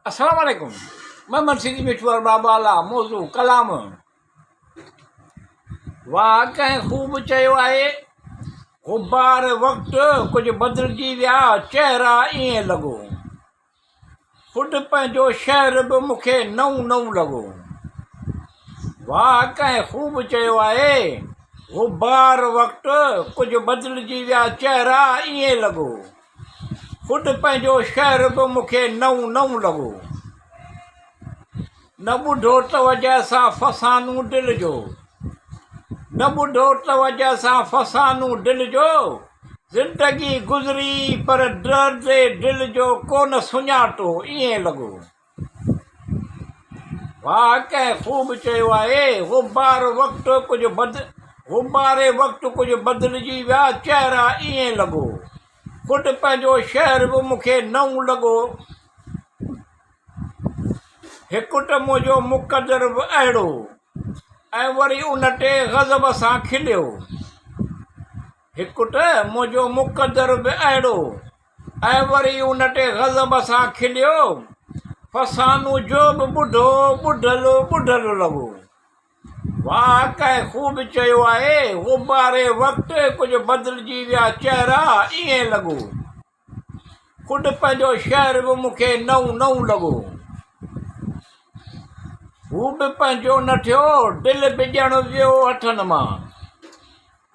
السلام عليڪم محمد سيدي مٺو ارباب اعليٰ موضوع ڪلام واهه ڪنهن خوب چيو آهي غبار وقت ڪجهه بدلجي ويا چهرا ائين لڳو خود پنهنجو شهر به مون کي نئون نئون لڳو. واهه ڪنهن خوب چيو آهي، غبار وقت ڪجهه بدلجي ويا چهرا ائين لڳو. خود پنهنجو شهر به مون کي نئون نئون لڳو. نه ٻڌو توجه سان فسانو دل جو. نه ٻڌو توجه سان فسانو دل جو. زندگي گذري پر درد دل جو ڪونه سڃاتو ائين لڳو. واهه ڪنهن خوب چيو آهي غبار وقت ڪجهه بد غبار وقت ڪجهه بدلجي ويا چهرا ائين لڳو. خود پنهنجو شهر به مون کي نئون لڳو. هڪ ته منهنجو مقدر به اهڙو ۽ وري ان تي غضب سان کليو. هڪ ته منهنجو مقدر به اهڙو ۽ وري ان تي غضب سان کليو. فسانو جو به ٻڍو ٻڍل ٻڍل لڳو. واهه ڪنهن خوب چيو آهي، غباري وقت ڪجهه بدلجي ويا چهرا ائين لڳو. خود پنهنجو شهر به مون کي نئون نئون لڳو. هو به پنهنجو نه ٿيو، دل به ڄڻ ويو هٿن مان.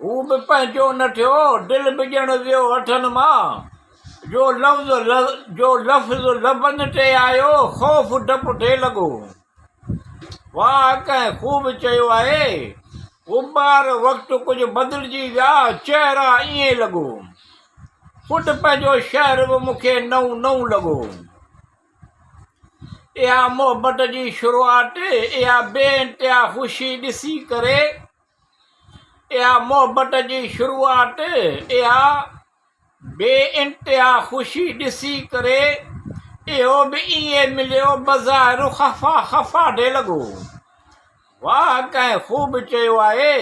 هو به پنهنجو نه ٿيو، دل به ڄڻ ويو هٿن مان. جو لفظ جو لفظ لبن تي آيو، خوف ڊپ ٿي لڳو. واهه ڪنهن خوب چيو آهي، غبار وقت ڪجهه بدلجي ويا، چهرا ائين لڳو. خود پنهنجو شهر به مون کي نئون نئون لڳو. اها محبت جي شروعات، اها بي انتها خوشي ڏسي ڪري، اها محبت جي شروعات، اها بي انتها خوشي ڏسي ڪري، اهو به ائين مليو بظاهر خفا خفا ٿي لڳو. واهه ڪنهن خوب چيو آهي،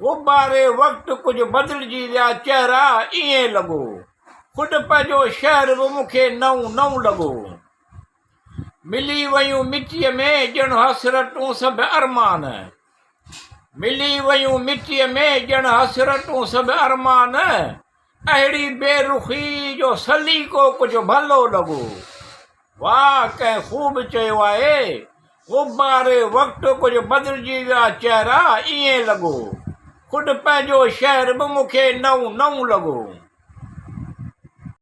غباري وقت ڪجهه بدلجي ويا چهرا ائين لڳو، خود پنهنجو شهر به مون کي نئون نئون لڳو. ملي ويون مٽيء ۾ ڄڻ حسرتون سڀ ارمان. ملي ويون مٽيء ۾ ڄڻ حسرتون سڀ ارمان. اهڙي بي رخي جو سليقو ڪجهه ڀلو لڳو. واهه ڪنهن خوب چيو آهي، غباري وقت ڪجهه بدلجي ويا چهرا ائين لڳو. خود پنهنجو شهر به مون کي نئون نئون لڳو.